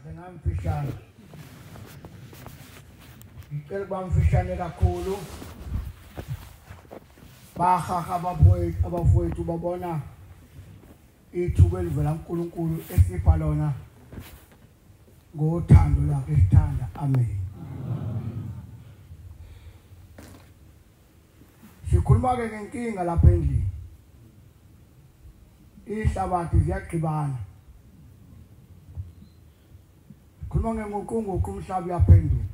Ngaze ngamfishane. Ngicela ukuba mfishane kakhulu. Bahaha abafowethu babona ithuba elivela kuNkulunkulu esipha lona ngothando lwakhe esithanda. Amen. Sikhuluma ke ngenkinga lapha endlini. Ihlabathi ziyagqibana. Khuluma ngenguqunguqu umhlaba uyaphenduka.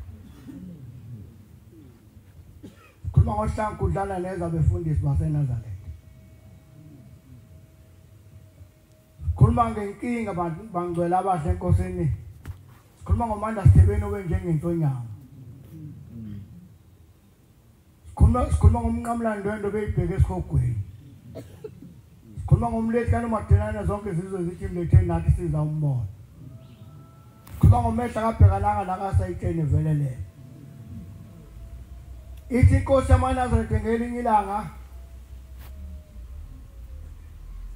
Khuluma ngohlangu udlala neza befundisi baseNazaretha. Khuluma ngenkinga bantu bangcwele abahle enkosini. Sikhuluma ngomanda Sithebeni obenjengensonyama. Sikhuluma ngomnqamulando beyibheke esihogweni. Sikhuluma ngomlethi kaNomadelana zonke izizwe zithi mlethe nathi siza umbona. Sikhuluma ngomehla kabhekalanga nakasayitsheni velelele. Ithi inkosi yamaNazaretha ngelinye ilanga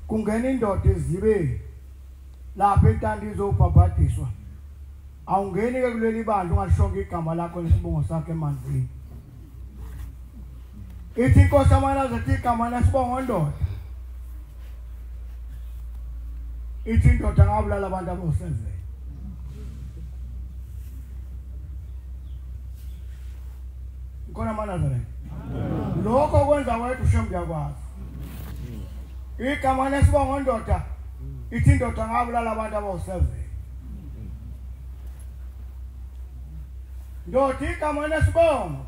kungena indoda ezibeni lapha entanda izobhabhadiswa. Awungeni ke kuleli bandla ungalishonga igama lakho nesibongo sakho emanzini. Ithi inkosi yamaNazaretha igama nesibongo ndoda. Ithi indoda ngabulala abantu abawu-7. Khona amaNazaretha. Lokho kwenza wethu uShembe uyakwazi. Igama nesibongo ndoda. Ithi indoda ngabulala abantu abawu-7. Ndoda igama nesibongo.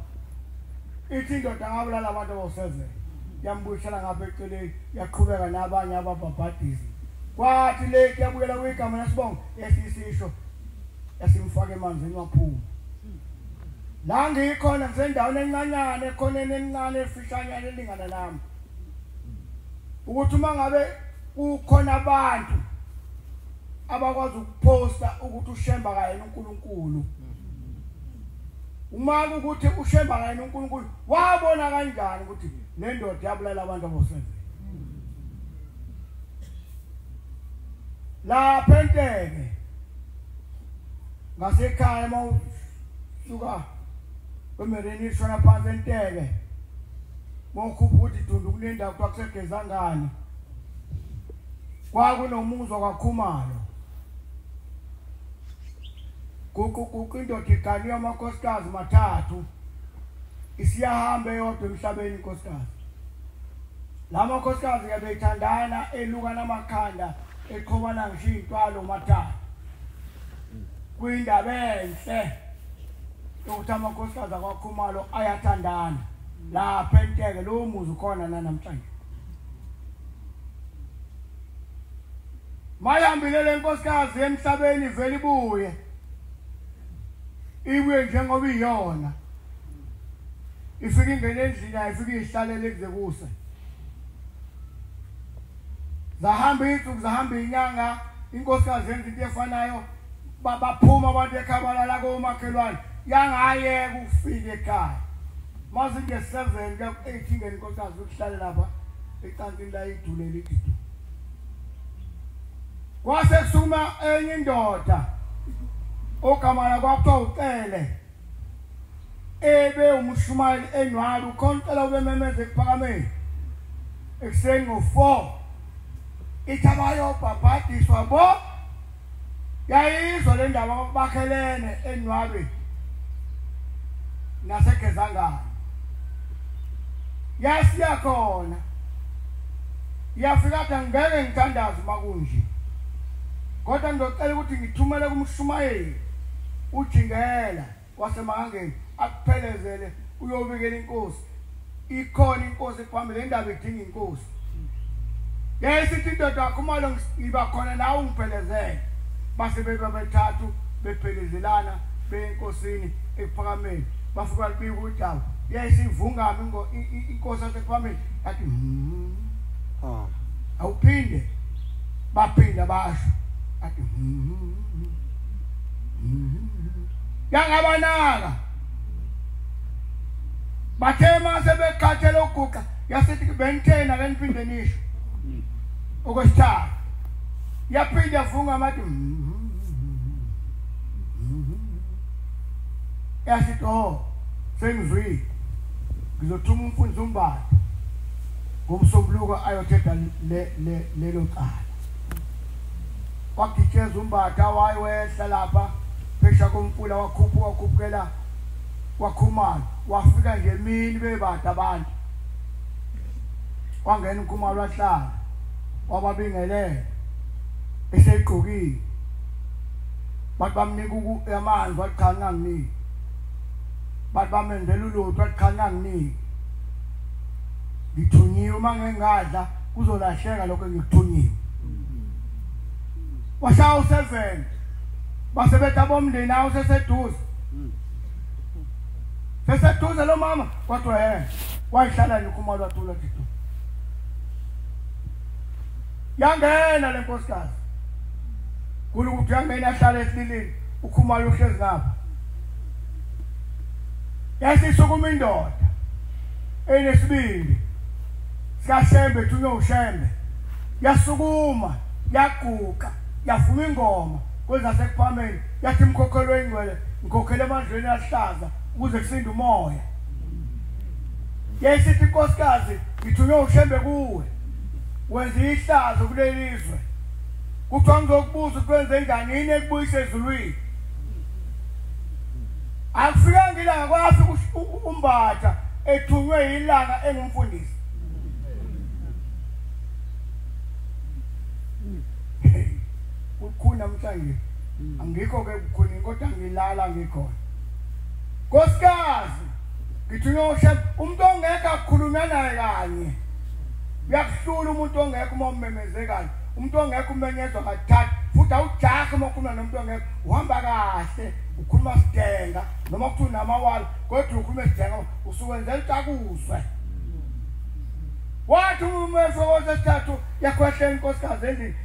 Ithi indoda ngabulala abantu abawu-7. Yambuyisela ngapha eceleni yaqhubeka nabanye ababhabhadisi. Kwathi le yabuyela kwigama nesibongo esisisho yasimfaka emanzini waphuma. La ngikhona ngisendaweni encanyana ekhoneni encane efishanyana elingana nami. Ukuthi uma ngabe kukhona abantu abakwazi ukuposta ukuthi uShemba kayena uNkulunkulu. Uma ukuthi uShemba kayena uNkulunkulu wabona kanjani ukuthi le ndoda yabulala abantu abawu-7? Lapha enteke ngasekhaya mawusuka kwemereni ishona phansi enteke mawukhupha ukuthi dundu kunendawo kuthiwa kusegezangane kwakunomuzwa kwaKhumalo. Guqu indoda iganiwe amakhosikazi mathathu isiyahamba eyodwa emhlabeni inkosikazi. La makhosikazi ke beyithandana eluka namakhanda eqhobana ngisho intwalo mathathu. Kuyindaba enhle ukuthi amakhosikazi akwaKhumalo ayathandana lapha enteke lo muzi ukhona namhlanje. Mayihambile le nkosikazi emhlabeni ivele ibuye. Ibuye njengoba iyona. Ifike ingene endlini ayifike ihlalele kuze kuse. Zahamba insuku zahamba inyanga inkosikazi yenza into efanayo baphuma abantu ekhaya balala komakhelwane yangayeka ukufika ekhaya. Mazinge 7 kuya ku-8 ingene inkosikazi ukuhlale lapha ecansini la idulela ididu. Kwase kusukuma enye indoda ogama la kwakuthiwa uCele ebe umshumayeli enwabi ukhona uCele ubememeza ekuphakameni ekuseni ngo-4 ithi abayobhabhadiswa bo yayizwa le ndaba bakhelene enwabi nasegezangane. Yasiya khona yafika athi angeke ngithandaze uma kunje kodwa ngizocela ukuthi ngithumele kumshumayeli uJingela waseMahangeni akuphelezele uyobikela inkosi. Ikhona inkosi phambili indaba idinga inkosi. Yayisithi indoda yaKhumalo ngiba khona nawe ungiphelezele. Base bebethathu bephelezelana beyenkosini ekuphakameni. Bafika balibika udaba. Yayisivungama inkosi yasephambili yathi awuphinde. Baphinda basho athi yangabanaka. Bathe mase bekhathele uguqa yasithi benithena ke niphinde nisho okwesithathu. Yaphinda yavunga amathi Yasithi oh sengizwile ngizothuma umfundisi uMbatha ngomsombuluko ayothetha lelo cala. Wagijeza uMbatha wayewehla lapha phesha komfula wakhuphuka wakhuphukela kwaKhumalo wafika nje emini bebade abantu. Wangena uKhumalo wahlala wababingelela esegqokile. Bathi bamnika amanzi wathi cha nganginiki. Bathi bamenzela ulutho wathi cha nganginiki. Ngithunyiwe uma ngingadla kuzolahleka lokho engikuthunyiwe. Washaya u7 base bethi abomndeni awu seseduze. Seseduze lo mama kodwa yena wayihlala nje uKhumalo wathula nje. Yangena le nkosikazi. Kulukuthi yangena ahlala esililini uKhumalo uhlezi ngapha. Yasisukuma indoda enesibindi sikaShembe thunywe uShembe. Yasukuma yaguqa yavuma ingoma kwezasekuphameni yathi umkhokhelo oyingcwele ngikhokhele emandleni ahlaza ukuze kusinde umoya. Yayisithi inkosikazi ngithunywe uShembe kuwe wenza ihlazo kuleli zwe. Kuthiwa ngizokubuza ukuthi wenze njani yini ekubuyise ezulwini. Akufikanga ilanga kwafika uMbatha ethunywe ilanga engumfundisi. Kukhona namhlanje angikho ke kukhona kodwa ngilala ngikhona. Nkosikazi ngithunywe uShembe umuntu ongekho akukhulunywa naye kanye. Uyakuhlula umuntu ongekho uma ummemeze kanye. Umuntu ongekho umenyezwa kathathu futhi awujahi uma ukhuluma nomuntu ongekho uhamba kahle ukhuluma sidenga noma kuthiwa unamawala kodwa ukhuluma sidenga usuwenzela ukuthi akuzwe. Wathi umefo wesithathu yakhwehlela inkosikazi endlini.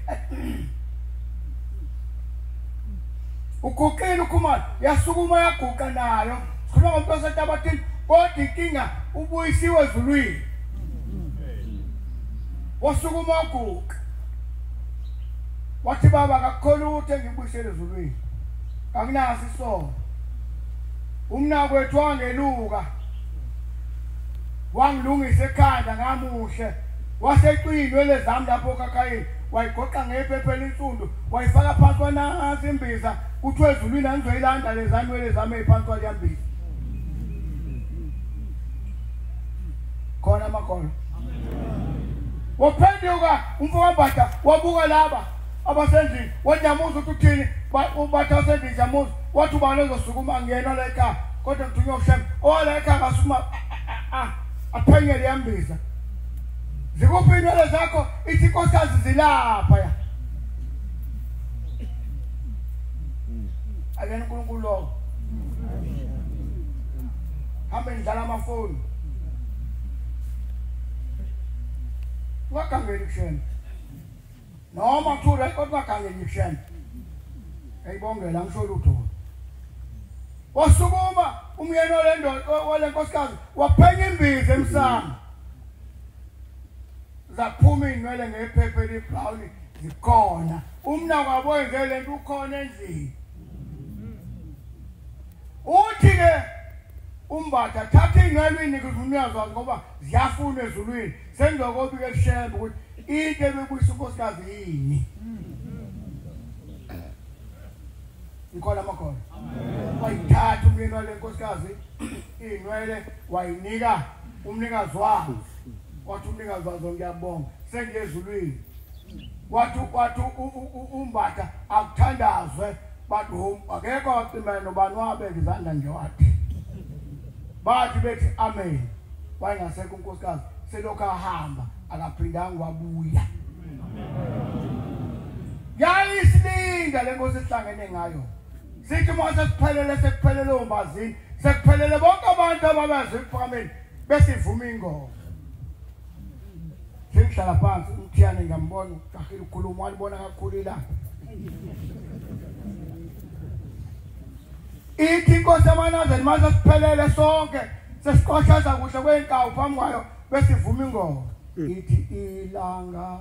Uguqile uKhumalo yasukuma yaguqa nayo. Sikhuluma ngomuntu osetabathini kodwa inkinga ubuyisiwe ezulwini. Wasukuma waguqa. Wathi baba akukho lutho engibuyisele ezulwini. Akunaso isono. Umnakwethu wangeluka wangilungisa ekhanda ngamuhle waseqina inwele zami lapho kakhayini wayigoqa ngephepha elinsundu wayifaka phansi kwanasi imbiza kuthiwe ezulwini angizoyilanda lezi nwele zami eziphansi kwaleyambiza. Khona amakholwa. Waphenduka umfo kaMbatha wabuka laba abasendlini wajamuza ukuthi uthini uBatha wasendlini jamuza wathi ubani ozosukuma ngiyena la ekhaya kodwa ngithunywe uShembe owala ekhaya ngasukuma aphenyele yambiza. Zikuphi inwele zakho? Ithi inkosikazi zilapha ya. Akena uNkulunkulu lowo. Hambe nidlala amafoni. Ungagangeli kuShembe. Noma kuthiwa kodwa ungagangeli kuShembe. Ngiyibongela ngisho lutho. Wasukuma umyeni walendoda walenkosikazi waphenya imbiza emsamo. Zaphuma inwele ngephepha elibrown zikhona. Umnakwabo wenze lento ukhona endlini. Uthi ke uMbatha thatha inwele uyinike umnikazi wazo ngoba ziyafuna ezulwini. Sengizokobika eShembe ukuthi into ebebuyisa unkosikazi yini. Ngikhona amakholwa. Wayithatha umyeni wale nkosikazi inwele wayinika umnikazi wazo. Wathi umnikazi wazo ngiyabonga sengiye ezulwini. Wathi uMbatha akuthandazwe bathi akekho wacimela nobani wabeka izandla nje wathi. Bathi bethi amen. Wayengasekho unkosikazi selokhu ahamba akaphindanga wabuya. Yayisilinda le nkosi esihlangene ngayo. Sithi uma sekuphelele sekuphelele ombazini sekuphelele bonke abantu ababazi ekuphakameni besivuma ingoma. Sengihlala phansi umthiyane ngiyambona ujahile ukukhuluma walibona kakhulu ilanga. Ithi inkosi yamanazeli mase siphelele sonke sesiqoshaza kuhle kwenkawu phambi kwayo besivuma ingoma. Ithi ilanga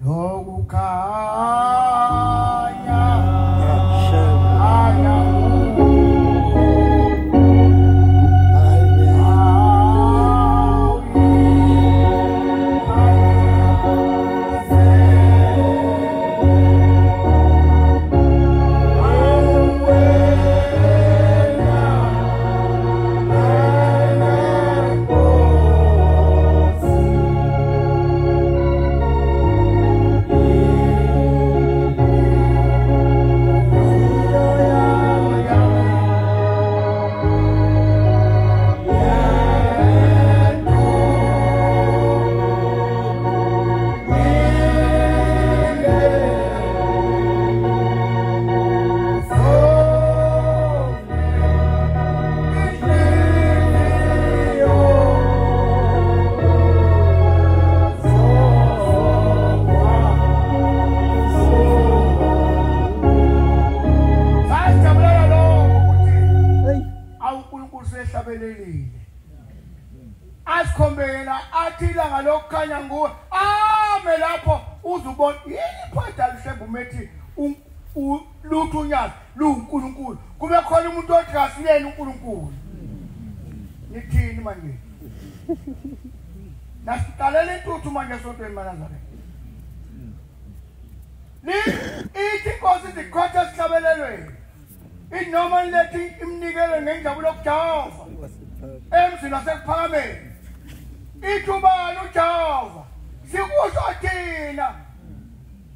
lokukhanya anya. usihlabelelile. Asikhombela athi ilanga lokukhanya nguwe. Ame lapho uzubona yini pho edalishembe umethi lutho unyazi luNkulunkulu. Kube khona umuntu othi kasiyena uNkulunkulu. Nithini manje? Nasiqalela intuthu manje esontweni maNazaretha. Ithi inkosi izikhotha esihlabelelweni. Inoma nilethi iminikelo ngenjabulo kuJehova emzini wasekuphakameni. Ithi ubani uJehova? Sikusho thina.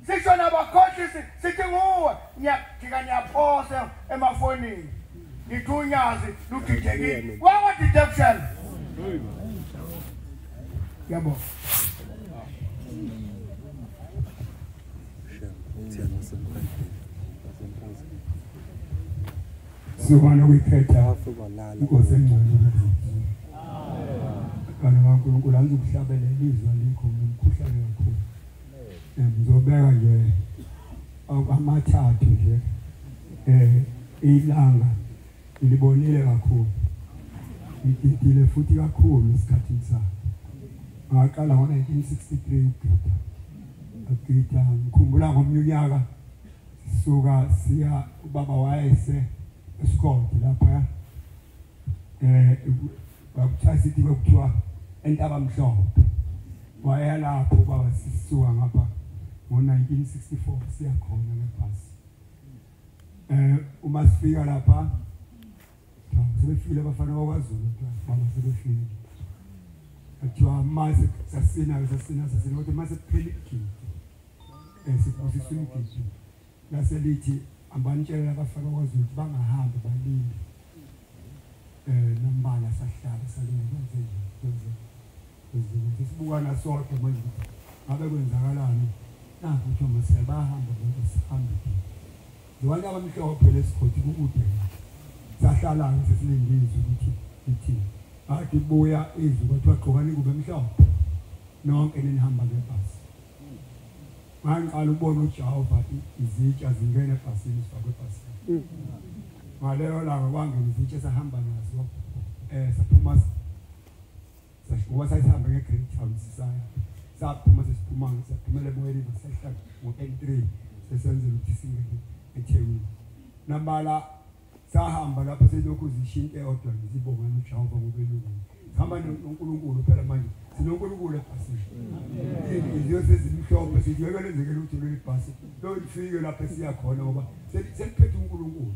Sisho nabakhohlisi sithi nguwe. Niyajika niyaphosa emafonini. Nithi unyazi ludidekile. Wakwa detection. Yabo. Sizokwana ukuyiphetha inkosi engcwele. Bana kaNkulunkulu angizukuhlabelela izwi alikho ngimkhuhlane kakhulu. Ngizobeka nje amathathu nje ilanga ngilibonile kakhulu. Ngigidile futhi kakhulu esikhathini sami. Ngaqala ngo-1963 ukugida. Ngagida ngikhumbula ngomnye unyaka sisuka siya ubaba wayese esikole lapha kwakuthiwa sithi kwakuthiwa Entabamhlophe. Waya lapho ubaba sisuka ngapha ngo-1964 siya khona ngebhasi. Uma sifika lapha sebefikile abafana bakwaZulu baba sebefikile. Kuthiwa mase sasina kodwa mase kuphela igidi sibusiswa imigidi laselithi ambanitshela abafana bakwaZulu ukuthi bangahambi balinde. Nambala sahlala salinda kwenze nje kwenze sibukana sodwa manje ngabe kwenzakalani nakho kuthiwa mase bahamba bonke sihambe. Abantu abamhlophe lesigodi kukude sahlala sesilinde izwi ukuthi ithini. Athi buya izwi kwathiwa gqokani kube mhlophe nonke nenihamba ngebhasi. Ngangiqala ukubona uJehova izitsha zingena ebhasini sifakwe ebhasini. Ngaleyo langa kwangena izitsha sahamba nazo saphuma ngoba sasihamba nge-Great Town sisaya saphuma sesiphuma saphumela emoyeni sehla ngo-N3 sesenzela ukuthi singene eThekwini. Nambala sahamba lapho selokhu zishintshe eyodwa ngizibonga uJehova ngoba elungile. Sihamba noNkulunkulu phela manje sinoNkulunkulu ebhasini. Izinto sezimhlophe sithi yeke lenzeke lutho leli bhasi lolifike lapho esiya khona ngoba seliphethe uNkulunkulu.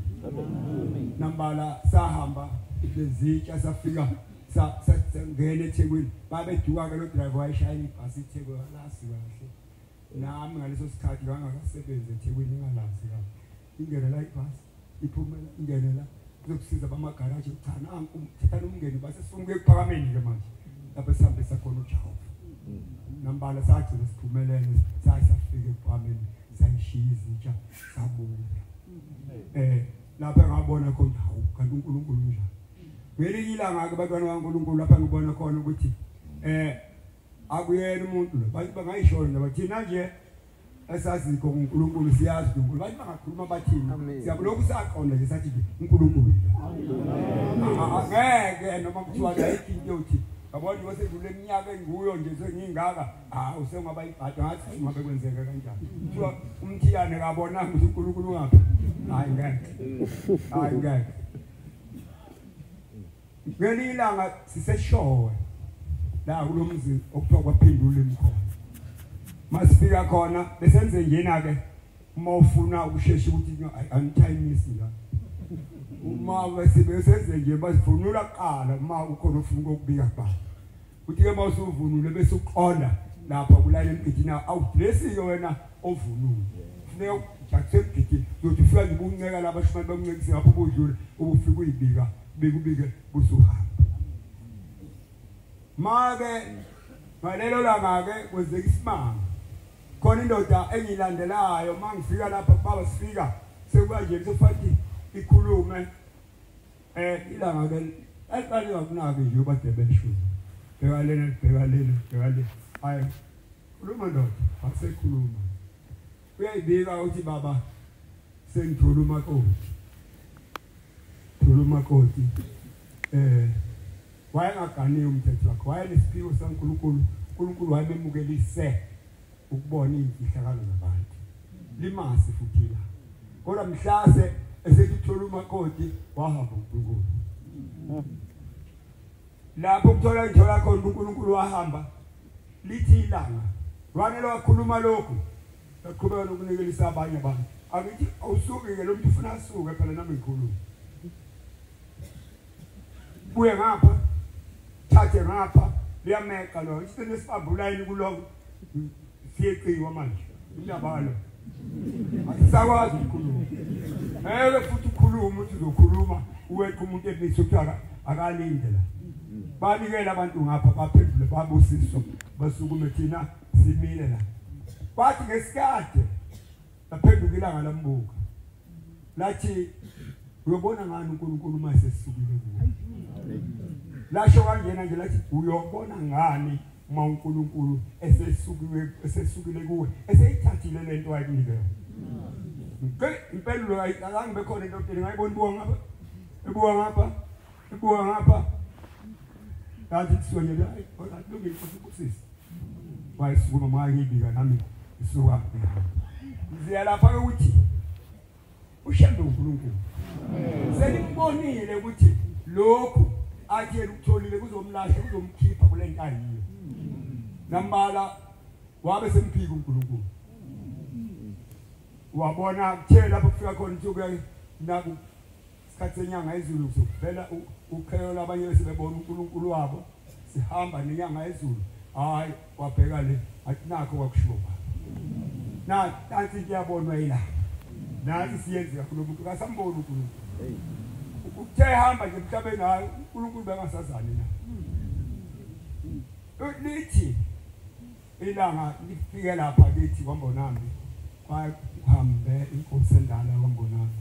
Nambala sahamba lezitsha safika sangena eThekwini. Babeduka ke lo driver wayeshayela ibhasi iThekwini alazi kahle. Nami ngaleso sikhathi ngangakasebenzi eThekwini ngingalazi kahle. Ingene la ibhasi iphumela ingene la kuzokusiza bamagaraji cha nanku thathana umngeni base sifuna ukuya ekuphakameni ke manje lapho sihambe sakhona uJehova. Nambala sagcina siphumelele safika ekuphakameni sayishiya izitsha sabuya. Lapho ngabona khona hawu kanti uNkulunkulu unjani. Ngelinye ilanga ke bantwana kaNkulunkulu lapha ngibona khona ukuthi akuyena umuntu lo bathi bangayisho nje thina nje esazikho uNkulunkulu siyazi uNkulunkulu bathi bangakhuluma bathini siyabulokhu saqonda nje sathi uNkulunkulu angeke noma kuthiwa ayikho into yokuthi yabona nje sengule eminyaka enguyo nje sengingaka usengaba ibhadi ngathi ngabe kwenzeka kanjani kuthiwa umthiyane kabonanga ukuthi uNkulunkulu ungaphi. Hayi ngeke, hayi ngeke. Ngelinye ilanga siseshowe la kulomzi okuthiwa kwaPhindula imikhono. Masifika khona besenze njena ke uma ufuna ukushesha ukuthi angithayimisi la uma besenze nje basivunula kuqala uma ukhona ufuna ukubika kuqala uthi ke mawusuvunule bese uqonda lapha kulayini emgidini awudresi wena ovunule funeka ujakusemgidini uzothi ufika nje ubunceka lapha shumani bakuncekise lapho ubudlule ubufika uyibika bikubike busuhamba. Make ngalelo langa ke kwenzeka isimanga. Khona indoda engilandelayo mangifika lapha baba sifika sekuba nje kufanele ikhulume ilanga ke aliqale ngakunaki nje ubadebeshu. Bheka lena bheka lena bheka lena. Hayi khuluma ndoda akusekhuluma. Uyayibika uthi baba sengithola umakoti. Thola umakoti Wayengaganiwe umthetho wakhe, wayenesiphiwo saNkulunkulu. uNkulunkulu wayememukelise ukubona iy'mfihlakalo zabantu. Limase futhi la. Kodwa mhlase esekuthola umakoti wahamba uNkulunkulu. Lapho kuthola ngithola khona uNkulunkulu wahamba lithi ilanga. Wanele wakhuluma lokhu. Yaqhubeka nokunikelisa abanye abantu. Akithi awusuki-ke lo muntu ufuna asuke phela nami ngikhulume. Buye ngapha, thathe ngapha, liyameqa lo. Isicelo esibamba ulayini kuloko siyeqiwa manje. Indaba lo. Asisakwazi ukukhuluma. Ngeke futhi ukhulume uthi uzokhuluma uweqa umuntu emise kuthiwa akalinde la. Banikele abantu ngapha baphendule babusiswa basukume thina simile la. Kwathi ngesikade laphenduka ilanga lambuka. Lathi uyobona ngani uNkulunkulu uma esesukile kuwe. Lasho kanjena nje lathi uyobona ngani uma uNkulunkulu esesukile kuwe eseyithathile lento ayikunike yona. Impendulo ayizange bekhona into ngayibona ibuka ngapha ibuka ngapha ibuka ngapha. Ngathi kusonyela hayi lungile usisi. Wayesukuma manje ngibika nami isuka. Ngiziya lapha ukuthi uShembe uNkulunkulu. Senimbonile ukuthi lokhu athi yena ukutholile kuzomlahla kuzomkhipha kule nto ayiyo. Nambala wabe semphika uNkulunkulu. Wabona kuthe lapho kufika khona insuku naku isikhathi senyanga yezulu kuzovela uqhelo labanye sebebona uNkulunkulu wabo sihamba nenyanga yezulu. Hayi wabheka le athi nakho kwakushiwo baba. Na nansi into yabonwa yila. Nathi siyenzeka kulo muntu kasamboni uNkulunkulu. Uthe hamba nje emhlabeni hayi uNkulunkulu bengasazani na. Lithi ilanga lifike lapha kithi kwaMbonambi kwahambe inkosi endala kwaMbonambi.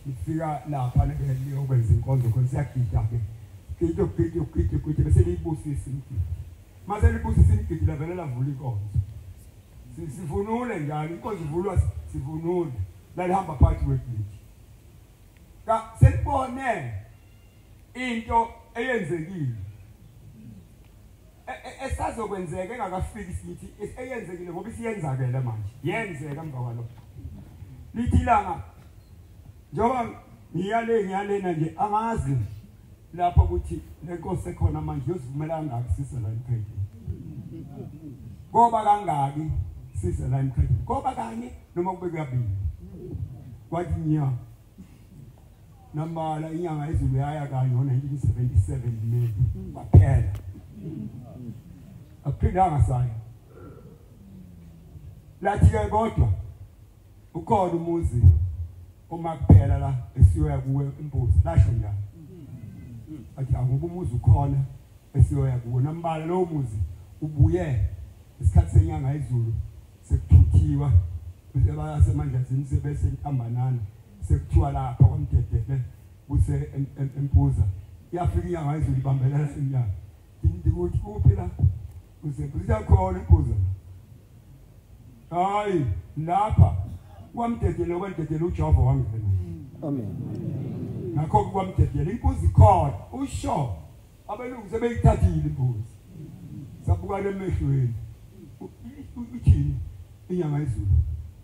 Ifika lapha liyokwenza inkonzo khona siyagida ke. Gido gido gido gido bese liyibusisa imigidi. Mase libusisa imigidi lavele lavula inkonzo. Sivunule njalo inkonzo ivulwa sivunule. Lalihamba phakathi kwegidi. Ka selibone into eyenzekile. Esazokwenzeka engakafiki sithi eyenzekile ngoba isiyenzakele manje. Yenzeka emva kwalokho. Lithi ilanga njengoba ngiyalena nje angazi lapho ukuthi lenkosi ekhona manje yosivumela kangaki sise la emkhethweni. Ngoba kangaki sise la emkhethweni. Ngoba kanye noma kube kuyabili. Kwathi nya nambala inyanga yezulu yaya kanye ngo-1977 May kwaphela. Akuphindanga sayo. Lathi ke kodwa ukhona umuzi uma kuphela la esiyoya kuwe imbuzi lasho njalo. Athi akuba umuzi ukhona esiyoya kuwo nambala lo muzi ubuye isikhathi senyanga yezulu sekuthuthiwa bayasemandlazini sebese intambanana sekuthiwa lapha kwaMdedele kuse empuza yafika inyanga yezulu ibambelela inyanga ndikuthi kuphi la usempuza khona empuza. Hayi lapha kwaMdedele uJehova wangena. Amen. Ngakho kwaMdedele impuzi ikhona usho abelungu sebeyithathile impuzi. Sabukana emehlweni. Uthini inyanga yezulu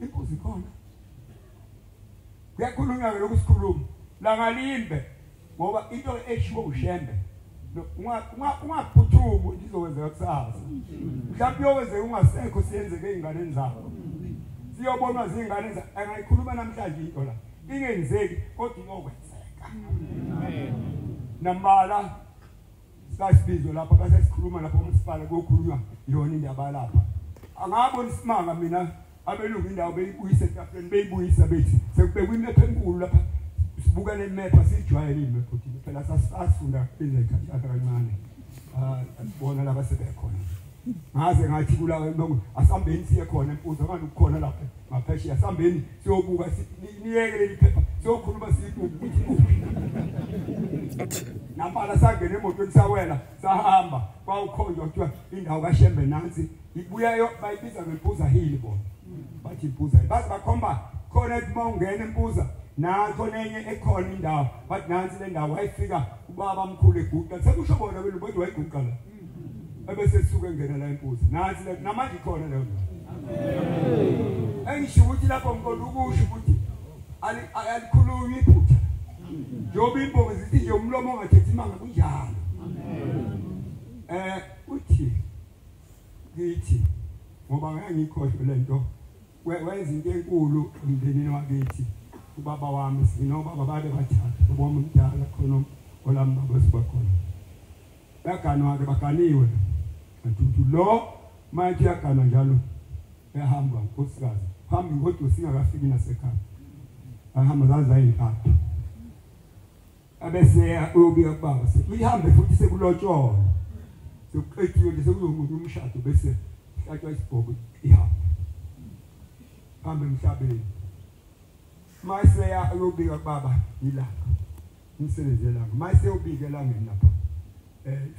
impuzi ikhona. Kuyakhulunywa ke lokhu sikhuluma langalimbe ngoba into eshiwo uShembe ungaphuthumi izokwenzeka kusasa. Mhlawumbe iyokwenzeka ungasekho siyenzeke ey'nganeni zakho. Siyobonwa zingane zakho. Angayikhuluma namhlanje into la ingenzeki kodwa iyokwenzeka. Nambala sasibizo lapha base sikhuluma lapho umasipala kuyokhulunywa yona indaba lapha. Angabona isimanga mina abelungu indawo beyibuyisa etafuleni beyibuyisa bethi sekubekwa imephu enkulu lapha sibuka le mephu sijwayele imephu thina phela sasifunda izikhathi kancane. Asibona laba sebekhona. Ngaze ngathi kula asambeni siye khona empuza manje ukukhona lapha ngaphesheya asambeni siyobuka niyeke leli phepha siyokhuluma sithi kuphi. Nambala sangena emotweni sawela sahamba kwawukhonjwa kuthiwa indawo kaShembe nansi ibuyayo bayibiza ngempuza hill bona. Bathi impuza baze bakhomba khona uma ungena empuza Nakho nenye ekhona indawo bathi nansi le ndawo wayifika ubaba mkhulu eguqa sekusho bona belungu bathi wayiguqa la ebese esuka engena la empuzi nansi le namanje ikhona leyo ndawo. Engisho ukuthi lapho ngiqonda ukusho ukuthi alikhulumi iphutha njengoba imbongi zithi nje umlomo ongathethi imanga kunjalo. Uthi ngithi ngoba ngeke ngikhohlwe lento wenza into enkulu emndenini wakithi ubaba wami sinobaba babe bathathu ubaba wami omdala khona olami baba sibakhona baganwa ke baganiwe ngathi lo manje uyaganwa njalo ehamba unkosikazi phambi kodwa singakafiki nasekhaya ahamba zaza intathu abese uyobika kubaba sekuyihambe futhi sekulotsholwa sekuqediwe nje sekuzomuntu umshado bese hlatshwa isibhobo ihambe hambe emhlabeni mase uyobika kubaba ilanga umsebenzi elanga mase uyobika elangeni lapha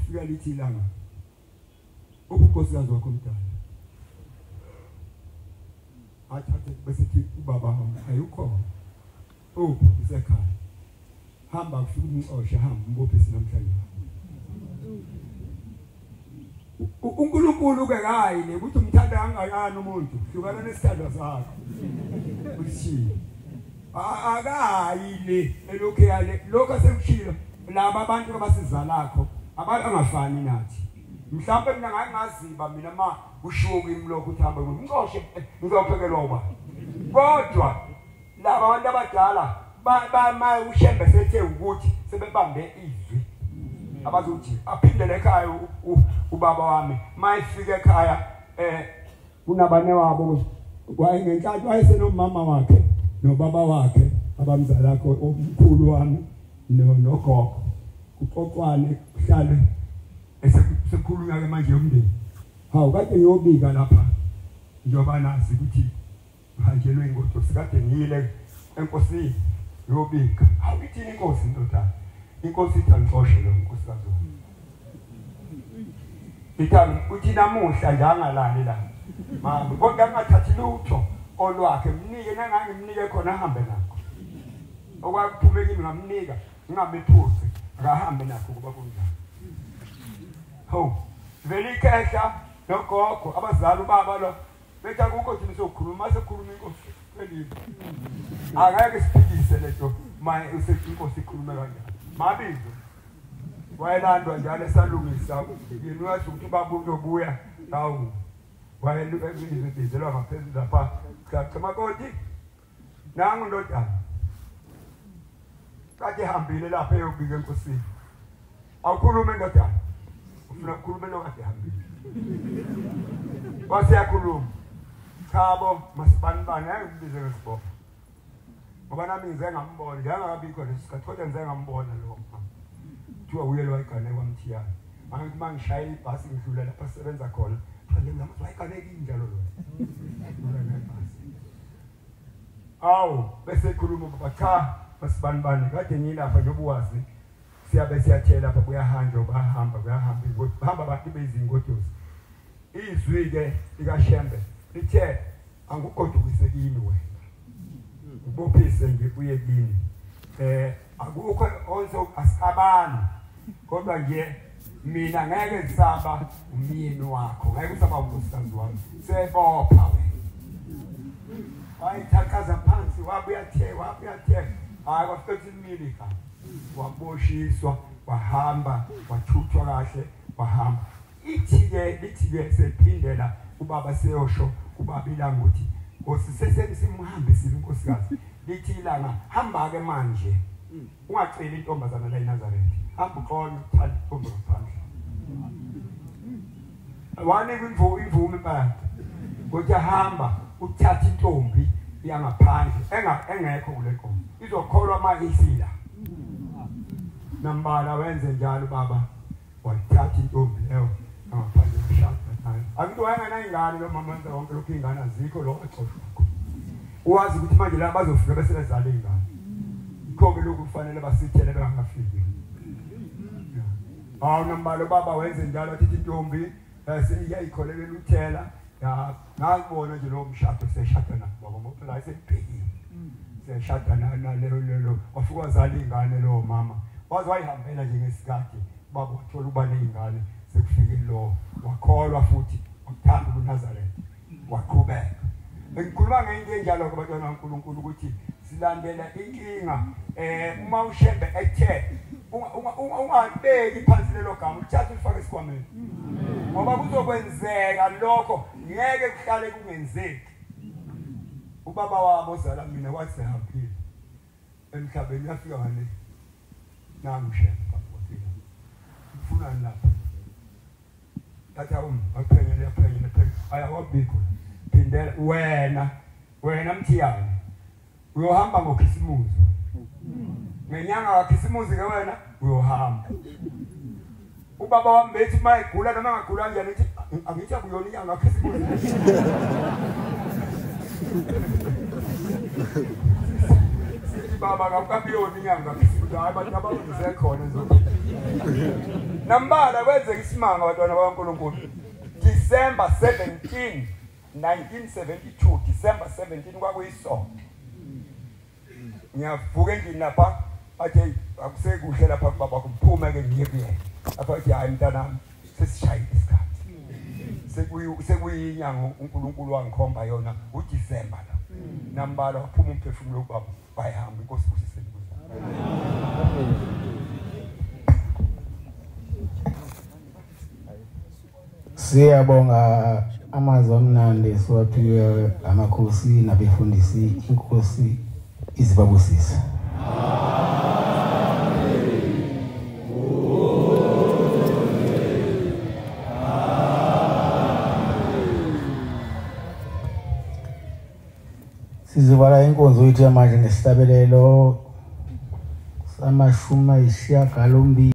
fika lithi ilanga ubunkosikazi wakho omdala athathe bese thi ubaba ayukhona oh isekhaya hamba kufika umxosha hamba umbophise namhlanje. uNkulunkulu ke hayi le ukuthi umthanda kangakanani umuntu hlukana nesithandwa sakho ushiye akayi le elokhu yale lokho sekushilo laba abantu abasizalakho abantu angafani nathi mhlawumbe mina ngake ngaziba mina ma kushiwo kimi lokho ukuthi hamba ngimxoshe ngizophekelwa uba kodwa laba abantu abadala ba uShembe sethe ukuthi sebebambe izwi abazothi aphindele ekhaya ubaba wami mayifika ekhaya kunabane wabo wayengenhlanhla wayesenomama wakhe nobaba wakhe abamzalakho omkhulu wami nogogo kuxoxwane kuhlale esekukhulunywa ke manje umndeni hawu kade ngiyobika lapha njengoba nazi ukuthi uhanjelwe ingoduso kade ngiyile enkosini ngiyobika hawu ithini inkosi ndodana inkosi ithi angixoshe lo nkosikazi wami ithi uthi namuhla nje angalali la mama kodwa angathathi lutho olwakhe mnike nangangimnike khona ahambe nakho okwakuphume kimi ngamnika ngingamephuzi akahambe nakho kuba kunjani ho vele ikhehla nogogo abazali ubaba lo bethi akukho thina sokukhuluma mase khuluma inkosi elile angeke siphikise lento maye usethi inkosi ikhulume kanjani mabizo wayelandwa njalo esalungisa yena uyazi ukuthi ubaba uzobuya hawu wayebizelwa ngaphezulu lapha cha makoti nangu ndodana kade ehambile lapha eyobika enkosini awukhulume ndodana ufuna ukukhuluma lo kade ehambile wase yakhuluma chabo masibanibani ngeke ngibize ngesibongo ngoba nami ngize ngambona njengakabikho leso sikhathi kodwa ngize ngambona lo mama kuthiwa uye lo wayegane kwaMthiyane mangithi mangishaya ibhasi ngidlula lapha sisebenza khona ngamazi wayegane kinjalo lo ibhasi awu bese ekhuluma baba cha masibanibani kade ngilapha njengoba wazi siyabe siyathela lapha kuyahanjwa bahamba kuyahamba bahamba abantu bezingoduso izwi ke likaShembe lithe angugodukise kini wena ubophise nje kuye kini akukho onse asabani kodwa nje mina ngeke ngisaba umyeni wakho ngeke usaba unkosikazi wami sebopha wena wayithakaza phansi wabuya the hayi kwafika imilika waboshiswa wahamba wathuthwa kahle wahamba ithi-ke lithi-ke sephindela ubaba seyosho ubaba ilanga ukuthi Nkosi sesimhambisile unkosikazi lithi ilanga hamba-ke manje ungaceli intombazana la eNazaretha hamba uqonde uthanda intombi ngaphandle wanikwa imvume impela ukuthi hamba uthathe intombi yangaphandle engekho kule nkomo izokholwa ma isila nambala wenze njalo baba wathatha intombi leyo ngaphandle washada nayo akuthi wayengenayingane lo mama wenza konke lokhu iy'ngane azikho lo axoshwa uwazi ukuthi manje la bazofika bese bezala iy'ngane yikho-ke lokhu kufanele basithele bengakafiki hawu nambala ubaba wenze njalo athithi intombi iyayikholelela uthela ngakubona nje lowo mshado seshada nabo baba ngoba phela ayesebhekile Seshada nalelo lelo wafika wazala ingane lo mama waze wayihambela nje ngesikhathi baba wathola uba nezingane sekufike lo wakholwa futhi wakuthanda ubuNazaretha waqhubeka. Ngikhuluma ngento enjalo ke bantwana kaNkulunkulu ukuthi silandela inkinga uma uShembe ethe ungabeki phansi lelo gama uthathe ulifake esikhwameni ngoba kuzokwenzeka lokho ngeke kuhlale kungenzeki. Ubaba wabo ozala mina wathi sehambile emhlabeni uyafika ngale nangu uShembe baba wafika ufunani lapha thatha aphenyele aphenyele ayawabikho phindela wena Mthiyane uyohamba ngoKhisimusi ngenyanga kaKhisimusi ke wena uyohamba. Ubaba wami bethi uma egula noma angagula kanjani ethi angithi akuyona inyanga kaKhisimusi. Sithi baba akukabiyona inyanga kaKhisimusi, hayi abantu abangise khona nje. Nambala kwenzeka isimanga bantwana bakaNkulunkulu. December 17 1972, December 17 kwakuyisonto. Ngiyavuka endlini lapha athi akusekuhle lapha kubaba kuphume ke ngiye kuyena. Apha athi hayi mntanami sesishayile isikhathi. Sekuyinyanga uNkulunkulu wangikhomba yona uDecember la. Nambala waphuma umphefumulo kubaba bayahamba inkosi kusiseni kuzo. Siyabonga amazwi amnandi siwaphiwe amakhosi nabefundisi, inkosi izibabusise. Sizovala inkonzo yethu yamanje ngesihlabelelo samashumi ayisishiyagalombili.